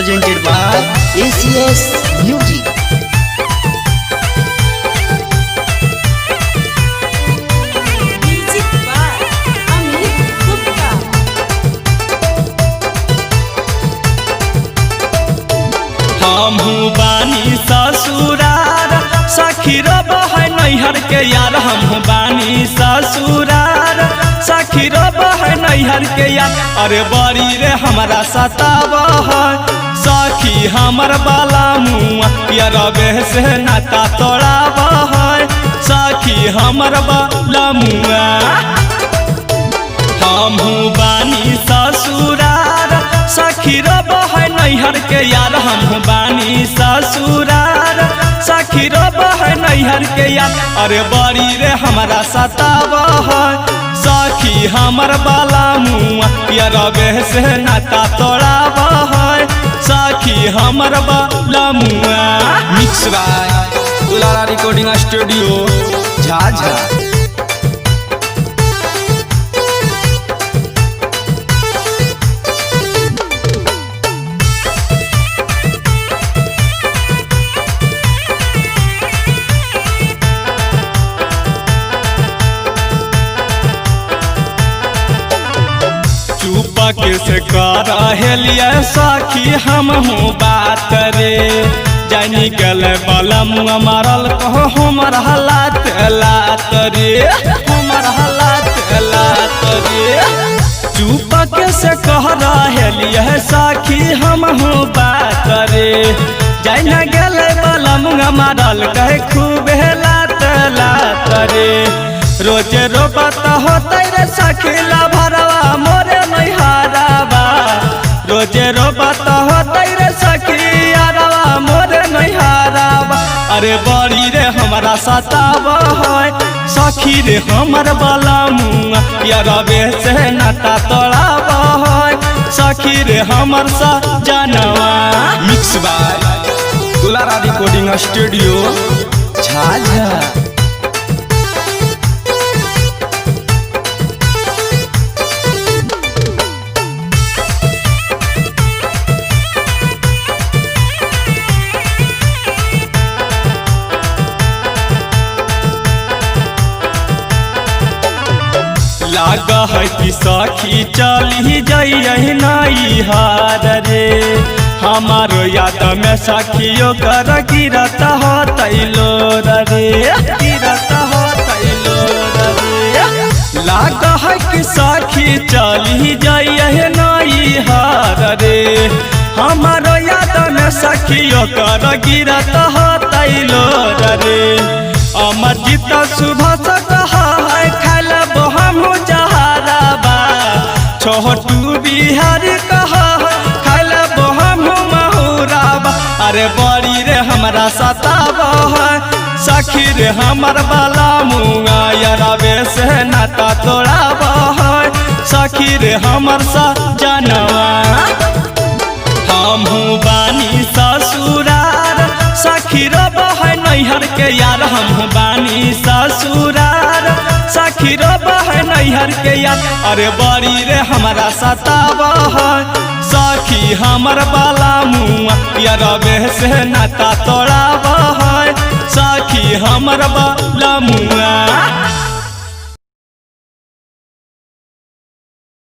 Presented by ACS Music. Music by Amit Gupta. हमहू बानी ससुरार सखी रब है नैहर के यार। हमहू बानी ससुरार सखी रब है नैहर के यार। अरे बड़ी रे हमरा सताब है सखी हमर बाला मुआ, यरबे से नाता तोड़ाब है सखी हमर बाला मुआ। हमहू बानी ससुरार सखी रब है नैहर के यार। हमहू बानी ससुरार सखी रब है नैहर के यार। अरे बड़ी रे हमरा सताब है सखी हमर बाला मुआ, यरबे से नाता तोड़ाब है सखी हमर बाला मुआ। Mix by Dulara recording studio Jhajha. चुपक से कर हेलिए सखी हमहू बात रे, जानी गल बलम मारल कहो हमर हालात लात रे, हमर हालात लात रे। चुपक से कह हेलिए सखी हमहू बात रे, जानी गल बलम मारल कहे खूब लात लात रे। रोजे रोपत होते रे सखी भरवा मोरे नैहरावा, रोजे रोपत होते रे सखी अरवा मोरे नैहरावा। अरे बड़ी रे हमरा सताब है सखी रे हमर बाला मुआ, यरबे से नाता तोड़ाब है सखी रे हमर सजनवा। Mix by Dulara recording studio Jhajha. लाग है कि सखी चली जइयै नैहर रे, हमारो याद में सखियो कर गिरत हो तैलो रे, गिरत हो तैलो रे। लाग है कि सखी चली जइयै नैहर रे, हमारो याद में सखियो कर गिरत हो तैलो रे। अमर जीत सुबह कहा है खाला हमू जहाराबा, छोटू बिहारी कहा खाला हमू महुराबा। अरे बड़ी रे हमरा सताब है सखी रे हमर बाला मुआ, यरबे से नाता तोड़ाब है सखी रे हमर सजनवा। हमहू बानी ससुरार सखी रब है नैहर के यार। हमहू बानी ससुरार सखी रब है नैहर के यार। अरे बड़ी रे हमरा सताब है सखी हमर बाला मुआ, यरबे से नाता तोड़ाब है सखी हमर बाला मुआ।